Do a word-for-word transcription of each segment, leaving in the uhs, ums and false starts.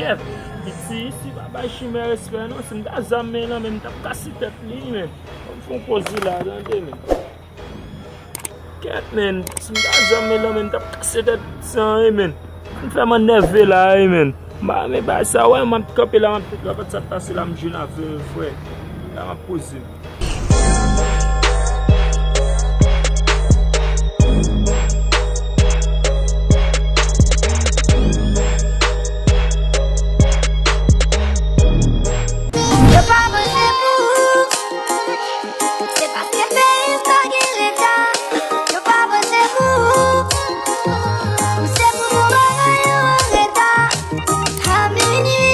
Kèt, piti, si pa bay chimè respè non, si m ta zam men nan men, m t ap kase tèt li, men. Ban m fè yon poz la, tande, men. Kèt, men, si m ta zam men nan men, m t ap kase tèt piti an, wi, men. Ann fè m annève la, wi, men. M pa renmen bagay sa, wè, m ap kanpe la, m ap tèt la, pa t sa k pase la, m jwenn avè l, frè. La, m ap poze m. Yo pa panse pou ou, se paske peyi m pa gen leta. Yo pa panse pou ou, ou se pou bon bagay yo an reta. A minui,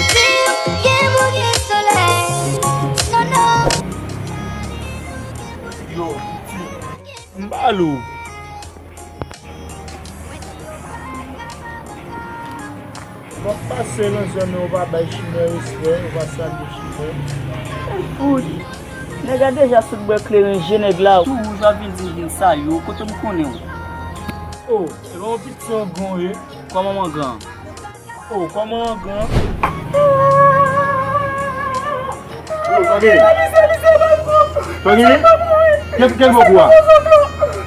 si w gen pou gen solèy. Non, non. Yo, piti, m ba l ou. W ap pase nan zòn nan, ou pa bay chimè respè, ou pa salye chimè. Fout! Nèg la deja sot bwè kleren je nèg la. Tou wouj w ap vin di m vin salye w, kote m konnen w? O, e pa yon piti angan w ye? Kòman m angan? O, kòman angan? Yo, sa gen? Sa gen? Kèt, kèt bò kou a?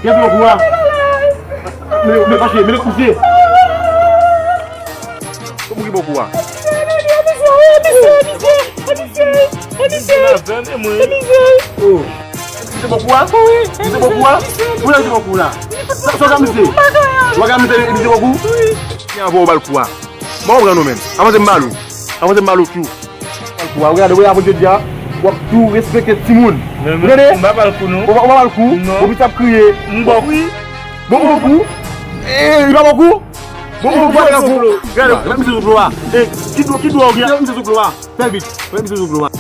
Kèt bò kou a? Men, men fache, men koute. Kòman ki bò kou a? Misye la vè men mwen. O. Misye bò kou a? Misye bò kou a? Ou la misye bò kou la? Sa, sa w ka misye? W ka misye, misye bò kou? Gen avè w ba l kou a. Bon, ou pran nou menm. Avanse m ba l ou. Avanse m ba l ou tjou. Ba l kou a. Ou gade, wè, avan jodi a, w ap tou respekte timoun. Ou tande? M pa ba l kou non. Ou pa, ou pa ba l kou? Non. Ou piti ap kriye. M ba w kou. Bon, bon kou. E, li pa ba w kou? Bon, bon, bon, bon kou. Gade, misye sou flo a. E, ki dlo, ki dlo ou gen? Misye sou flo a. Fè vit. Fè misye sou flo a.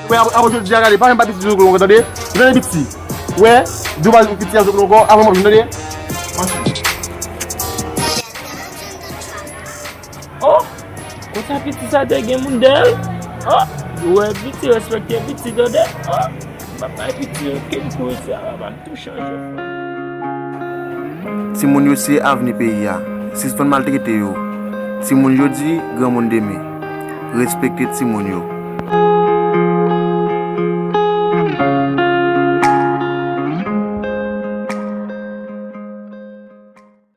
Wè, avan, avan jodi a, gade, pa menm ba piti sou flo a, tande? Ou tande piti? Wè, di w pa piti a sou flo a ankò, avan m ap vin, tande? Oh, konsa piti sa te gen moun dèyè l. Oh, ou wè piti, respekte piti, tande. Oh, m ap bay piti okenn kou isi a, papa m tou chanje. Timoun yo se avni peyi a. Sispann maltrete yo. Timoun jodi, granmoun demen. Respekte timoun yo.